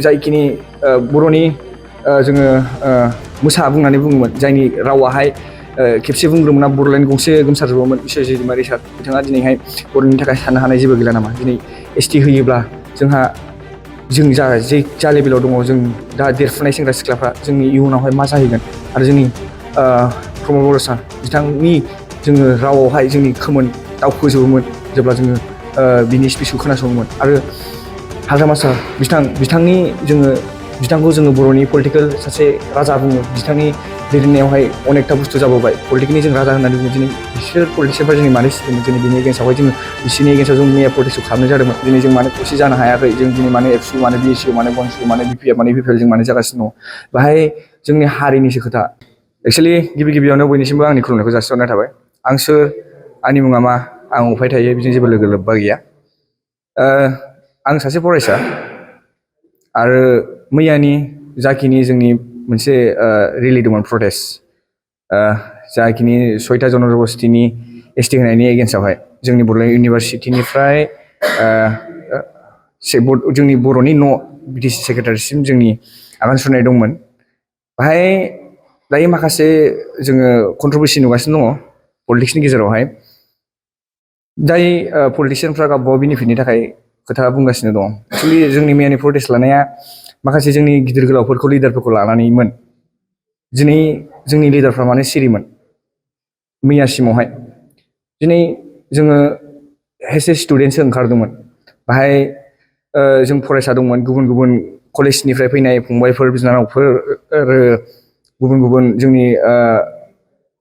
जायखिनि बर'नि जोङो मोसा बुंनानै बुङोमोन जायनि रावाहाय खेबसे बुंग्रोमोना बर'लेण्ड गंसे गोमसारजोबोमोन बिश्वजित दैमारि सार बिथाङा दिनैहाय बर'नि थाखाय साननो हानाय जेबो गैला नामा दिनै एसटि होयोब्ला जोंहा जों जा लेभेलाव दङ जों दा देरफुनाय सेंग्रा सिख्लाफ्रा जोंनि इयुनावहाय मा जाहैगोन आरो जोंनि प्रमद बर' सार बिथांनि जोङो रावावहाय जोंनि खोमोन दावखोजोबोमोन जेब्ला जोङो बिनि स्पिचखौ खोनासङोमोन आरो हाग्रामा सार बिथांखौ जोङो बर'नि पलिटिकेल सासे राजा बुङो बिथांनि दैदेननायावहाय अनेकथा बुस्थु जाबोबाय पलिटिकेलनि जों राजा होननानै बुङो दिनै बिसोर पलिटिसियानफ्रा जोंनि मानो सिरिमोन दिनै बिनि एगेन्स्टआवहाय जोङो बिसोरनि एगेन्स्टआव जों मैया प्रटेस्टखौ खालामनाय जादोंमोन दिनै जों मानो खौसे जानो हायाखै जों दिनै मानो एबसु मानो बिएसइउ मानो बनसु मानो बिपिएफ मानो बिपिएल जों मानो जागासिनो दङ बाहाय जोंनि हारिनिसो खोथा एक्सुवेलि गिबियावनो बयनिसिमबो आंनि खुलुमनायखौ जासिहरनाय थाबाय आं सोर आंनि मुङा मा आं अफाय थायो बिजों जेबो लोगो लोब्बा गैया आं सासे फरायसा आरो मैयानि जाखिनि जोंनि मोनसे रेलि दंमोन प्रटेस्ट जाखिनि 6था जनबस्थिनि एसटि होनायनि एगेन्स्टआवहाय जोंनि बड'लेण्ड इउनिभारसिटिनिफ्राय जोंनि बर'नि न' बिटिसि सेक्रेटारिसिम जोंनि आगान सुरनाय दंमोन बाहाय दायो माखासे जोङो कन्ट्रभारसि नुगासिनो दङ पलिटिक्सनि गेजेरावहाय जाय पलिटिसियानफ्रा गावबा गाव बेनिफिटनि थाखाय खोथा बुंगासिनो दं एक्सुवेलि जोंनि मैयानि प्रटेस्ट लानाया माखासे जोंनि गिदिर गोलावफोरखौ लिडारफोरखौ लानानैमोन दिनै जोंनि लिडारफ्रा मानो सिरिमोन मैयासिमावहाय दिनै जोङो एस ए स्टुडेन्टसो ओंखारदोंमोन बाहाय जों फरायसा दंमोन गुबुन गुबुन कलेजनिफ्राय फैनाय फंबायफोर बिनानावफोर आरो गुबुन गुबुन जोंनि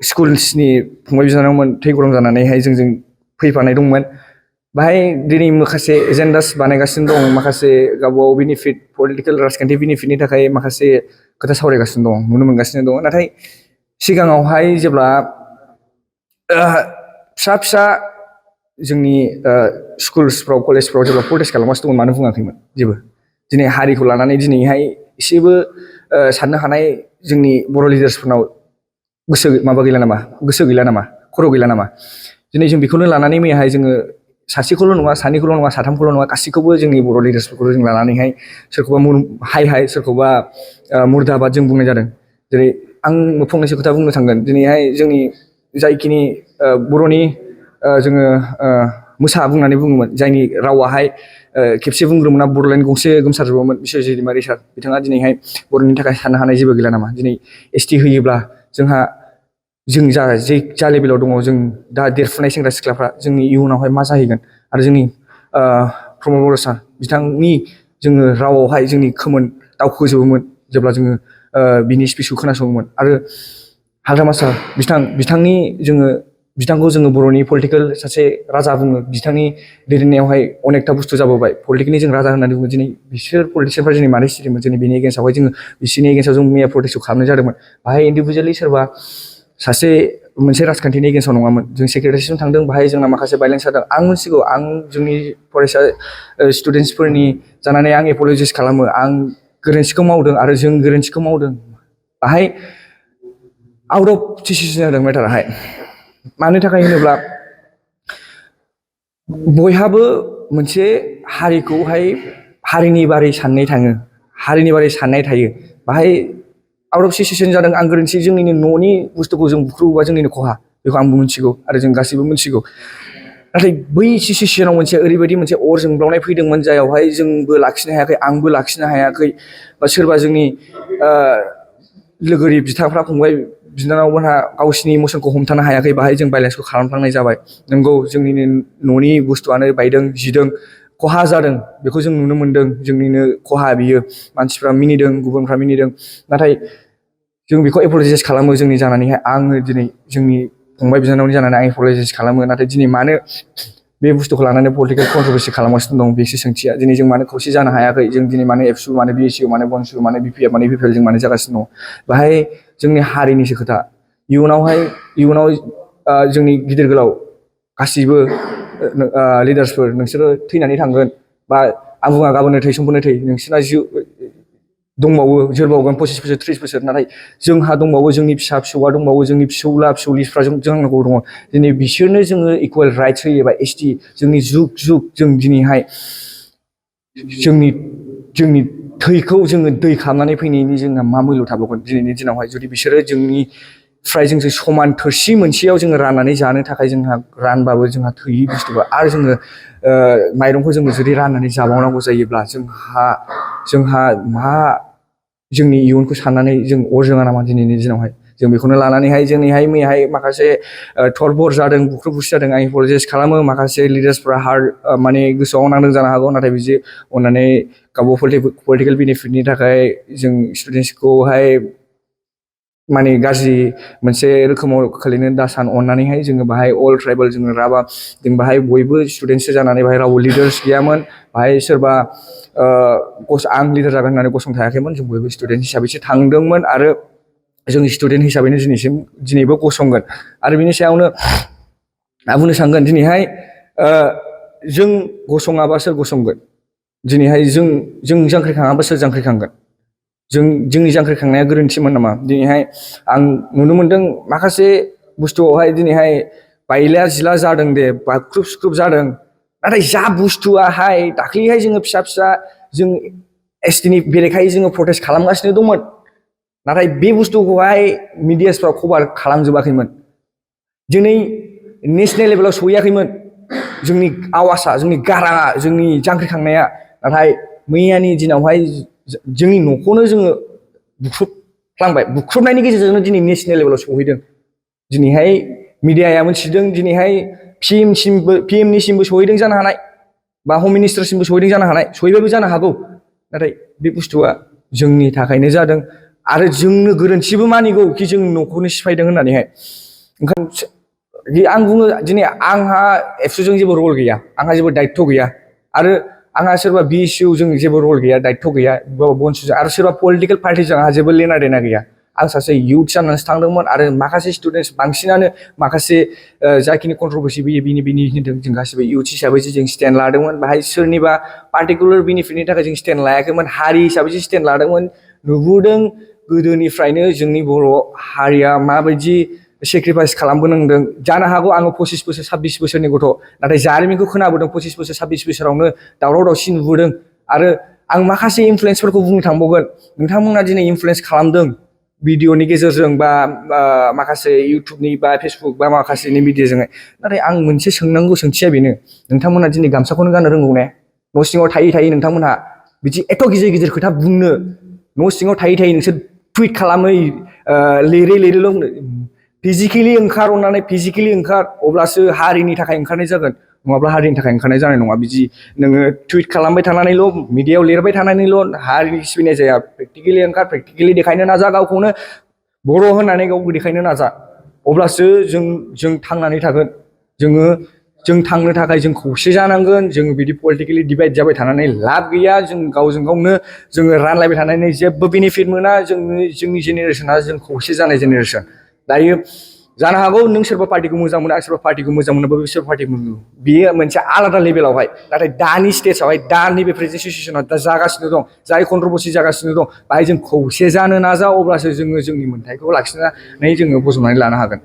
स्कुल्सनि फंबाय बिनानावमोन थै गरम जानानैहाय जोंजों फैफानाय दंमोन बाहाय दिनै माखासे एजेन्डास बानायगासिनो दं माखासे गावबागाव बेनिफिट पलिटिकेल राजखान्थि बेनिफिटनि थाखाय माखासे खोथा सावरायगासिनो दं नुनो मोनगासिनो दं नाथाय सिगाङावहाय जेब्ला फिसा जोंनि स्कुल्सफ्राव कलेजफ्राव जेब्ला प्रटेस्ट खालामगासिनो दंमोन मानो बुङाखैमोन जेबो दिनै हारिखौ लानानै दिनैहाय एसेबो साननो हानाय जोंनि बर' लिडार्सफोरनाव गोसो गैला नामा खर' गैला नामा दिनै जों बेखौनो लानानै मैयाहाय जोङो सासेखौल' नङा सानैखौल' नङा साथामखौल' नङा गासैखौबो जोंनि बर' लिडार्सफोरखौ जों लानानैहाय सोरखौबा हाय सोरखौबा मुर्दाबाद जों बुंनाय जादों जेरै आं फंनैसो खोथा बुंनो थांगोन दिनैहाय जोंनि जायखिनि बर'नि जोङो मोसा बुंनानै बुङोमोन जायनि रावाहाय खेबसे बुंग्रोमोना बर'लेण्ड गंसे गोमसारजोबोमोन बिश्वजित दैमारि सार बिथाङा दिनैहाय बर'नि थाखाय साननो हानाय जेबो गैला नामा दिनै एसटि होयोब्ला जों जा लेभेलाव दङ जों दा देरफुनाय सेंग्रा सिख्लाफ्रा जोंनि इयुनावहाय मा जाहैगोन आरो जोंनि प्रमद बर' सार बिथांनि जोङो रावावहाय जोंनि खोमोन दावखोजोबोमोन जेब्ला जोङो बिनि स्पिचखौ खोनासङोमोन आरो हाग्रामा सार बिथांखौ जोङो बर'नि पलिटिकेल सासे राजा बुङो बिथांनि दैदेननायावहाय अनेकथा बुस्थु जाबोबाय पलिटिकेलनि जों राजा होननानै बुङो दिनै बिसोर पलिटिसियानफ्रा जोंनि मानो सिरिमोन दिनै बिनि एगेन्स्टआवहाय जोङो बिसोरनि एगेन्स्टआव जों मैया प्रटेस्टखौ खालामनाय जादोंमोन बाहाय इन्डिभिजुवेलि सोरबा सासे मोनसे राजखान्थिनि एगेन्स्टआव नङामोन जों सेक्रेटारिसिम थांदों बाहाय जोंना माखासे भाइलेन्स जादों आं मिथिगौ आं जोंनि फरायसा स्टुडेन्टसफोरनि जानानै आं एपलजाइस खालामो आं गोरोन्थिखौ मावदों आरो जों गोरोन्थिखौ मावदों बाहाय आउट अफ डिसिसन जादों मेटाराहाय मानो थाखाय होनोब्ला बयहाबो मोनसे हारिनि बारै साननाय थायो बाहाय आउट अफ डिसिसन जादों आं गोरोन्थि जोंनिनो न'नि बुस्थुखौ जों बुख्रुबोबा जोंनिनो खहा बेखौ आंबो मिथिगौ आरो जों गासैबो मिथिगौ नाथाय बै सिचुएसनाव ओरैबायदि मोनसे अर जोंब्लावनाय फैदोंमोन जायावहाय जोंबो लाखिनो हायाखै आंबो लाखिनो हायाखै बा सोरबा जोंनि लोगोरि बिदाफ्रा फंबाय बिनानावमोनहा गावसिनि इमसनखौ हमथानो हायाखै बाहाय जों भाइलेन्सखौ खालामफ्लांनाय जाबाय नंगौ जोंनिनो न'नि बुस्थुआनो बायदों जिदों खहा जादों बेखौ जों नुनो मोनदों जोंनिनो खहा बियो मानसिफ्रा मिनिदों गुबुनफ्रा मिनिदों नाथाय जों बेखौ एपलजाइस खालामो जोंनि जानानैहाय आङो दिनै जोंनि फंबाय बिनानावनि जानानै आं एपलजाइस खालामो नाथाय दिनै मानो बे बुस्थुखौ लानानै पलिटिकेल कन्ट्रभारसि खालामगासिनो दं बेसो सोंथिया दिनै जों मानो खौसे जानो हायाखै जों दिनै मानो एबसु मानो बिएसइउ मानो बनसु मानो बिपिएफ मानो बिपिएल जों मानो जागासिनो दं बाहाय जोंनि हारिनिसो खोथा इयुनाव जोंनि गिदिर गोलाव गासिबो लिडार्सफोर नोंसोरो थैनानै थांगोन बा आं बुङा गाबोननो थै समफोरनो थै नोंसोरना जिउ दंबावो जोरबावगोन 25 बोसोर 30 बोसोर नाथाय जोंहा दंबावो जोंनि फिसा फिसौआ दंबावो जोंनि फिसौला फिसौलिफ्रा जोंनांगौ दङ दिनै बिसोरनो जोङो इकुवेल राइट्स होयोबा एसटि जोंनि जुग जों दिनैहाय जोंनि थैखौ जोङो दै खालामनानै फैनायनि जोंहा मा मुल्य थाबावगोन दिनैनि दिनावहाय जुदि बिसोरो जोंनिफ्राय जोंजों समान थोरसि मोनसेयाव जोङो राननानै जानो थाखाय जोंहा रानबाबो जोंहा थोयि बुस्थुखौ आरो जोङो माइरंखौ जोङो जुदि राननानै जाबावनांगौ जायोब्ला जोंहा मा जोंनि इयुनखौ साननानै जों अर जोङा नामा दिनैनि दिनावहाय जों बेखौनो लानानैहाय जोंनिहाय मैयाहाय माखासे थरबर जादों बुख्रुब बुसि जादों आं एपलजाइस खालामो माखासे लिडार्सफ्रा माने गोसोआव नांदों जानो हागौ नाथाय बिदि अननानै गावबा पलिटिकेल बेनिफिटनि थाखाय जों स्टुडेन्टसखौहाय माने गाज्रि मोनसे रोखोमाव खोलैनो दासान अननानैहाय जोङो बाहाय अल ट्राइबेल जोङो राभा जों बाहाय बयबो स्टुडेन्टसो जानानै बाहाय रावबो लिडार्स गैयामोन बाहाय सोरबा आं लिडार जागोन होननानै गसंथायाखैमोन जों बयबो स्टुडेन्ट हिसाबैसो थांदोंमोन आरो जों स्टुडेन्ट हिसाबैनो दिनैबो गसंगोन आरो बिनि सायावनो आं बुंनो सानगोन दिनैहाय जों गसङाबा सोर गसंगोन दिनैहाय जों जांख्रिखाङाबा सोर जांख्रिखांगोन जोंनि जांख्रिखांनाया गोरोन्थिमोन नामा दिनैहाय आं नुनो मोनदों माखासे बुस्थुआवहाय दिनैहाय बायला जिला जादों दे बाख्रुब सुख्रुब जादों नाथाय जा बुस्थुआहाय दाख्लैहाय जोङो फिसा फिसा जों एसटिनि बेरेखायै जोङो प्रटेस्ट खालामगासिनो दंमोन नाथाय बे बुस्थुखौहाय मिडियासफ्राव कभार खालामजोबाखैमोन दिनै नेसनेल लेभेलाव सहैयाखैमोन जोंनि आवाजआ जोंनि गाराङा जोंनि जांख्रिखांनाया नाथाय मैयानि दिनावहाय जोंनि न'खौनो जोङो बुख्रुबफ्लांबाय बुख्रुबनायनि गेजेरजोंनो दिनै नेसनेल लेभेलाव सहैदों दिनैहाय मिडियाया मोनथिदों दिनैहाय पिएमनिसिमबो सहैदों जानो हानाय बा हम मिनिस्टारसिमबो सहैदों जानो हानाय सहैबाबो जानो हागौ नाथाय बे बुस्थुआ जोंनि थाखायनो जादों आरो जोंनो गोरोन्थिबो मानिगौ कि जों न'खौनो सिफायदों होननानैहाय ओंखायनो आं बुङो दिनै आंहा एबसुजों जेबो रल गैया आंहा जेबो दायित्व गैया आरो आंहा सोरबा बिएसइउ जों जेबो रल गैया दायित्व गैया बनसुजों आरो सोरबा पलिटिकेल पार्टिजों आंहा जेबो लेना देना गैया आं सासे इयुथ जानानैसो थांदोंमोन आरो माखासे स्टुडेन्टस बांसिनानो माखासे जाखिनि कन्ट्रभारसि बिनि होनदों जों गासिबो इयुथ हिसाबैसो जों स्टेन्ड लादोंमोन बाहाय सोरनिबा पार्टिकुलार बेनिफिटनि थाखाय जों स्टेन्ड लायाखैमोन हारि हिसाबैसो स्टेन्ड लादोंमोन नुबोदों गोदोनिफ्रायनो जोंनि बर' हारिया माबायदि सेक्रिफाइस खालामबोनांदों जानो हागौ आङो 25 बोसोर 26 बोसोरनि गथ' नाथाय जारिमिनखौ खोनाबोदों 25 बोसोर 26 बोसोरावनो दावराव दावसि नुबोदों आरो आं माखासे इनफ्लुयेन्सफोरखौ बुंनो थांबावगोन नोंथांमोना दिनै इनफ्लुयेन्स खालामदों भिडिअनि गेजेरजों बा माखासे इउटुबनि बा फेसबुक बा माखासेनि मिडियाजोंहाय नाथाय आं मोनसे सोंनांगौ सोंथिया बेनो नोंथांमोना दिनै गामसाखौनो गाननो रोंगौ ने न' सिङाव थायै नोंथांमोनहा बिदि एथ' गिदिर गिदिर खोथा बुंनो न' सिङाव थायै नोंसोर टुइट खालामै लिरैल' फिजिकेलि ओंखार अब्लासो हारिनि थाखाय ओंखारनाय जागोन नङाब्ला हारिनि थाखाय ओंखारनाय जानाय नङा बिदि नोङो टुइट खालामबाय थानानैल' मिडियायाव लिरबाय थानानैल' हारिनि सिबिनाय जाया प्रेक्टिकेलि देखायनो नाजा गावखौनो बर' होननानै गावखौ देखायनो नाजा अब्लासो जों थांनानै थागोन जों थांनो थाखाय जों खौसे जानांगोन जोङो बिदि पलिटिकेलि डिभाइड जाबाय थानानै लाब गैया जों गावजों गावनो जोङो रानलायबाय थानानै जेबो बेनिफिट मोना जोंनि जेनेरेसना जों खौसे जानाय जेनेरेसन दायो जानो हागौ नों सोरबा पार्टिखौ मोजां मोनो आं सोरबा पार्टिखौ मोजां मोनोबा सोरबा पार्टिखौ मोनो बेयो मोनसे आलादा लेभेलावहाय नाथाय दानि स्टेजावहाय दा नैबे प्रेजेन्ट सिचुवेसनाव दा जागासिनो दं जाय कन्ट्रभारसि जागासिनो दं बाहाय जों खौसे जानो नाजा अब्लासो जोङो जोंनि मोन्थायखौ लाखिनानै जोङो बजबनानै लानो हागोन।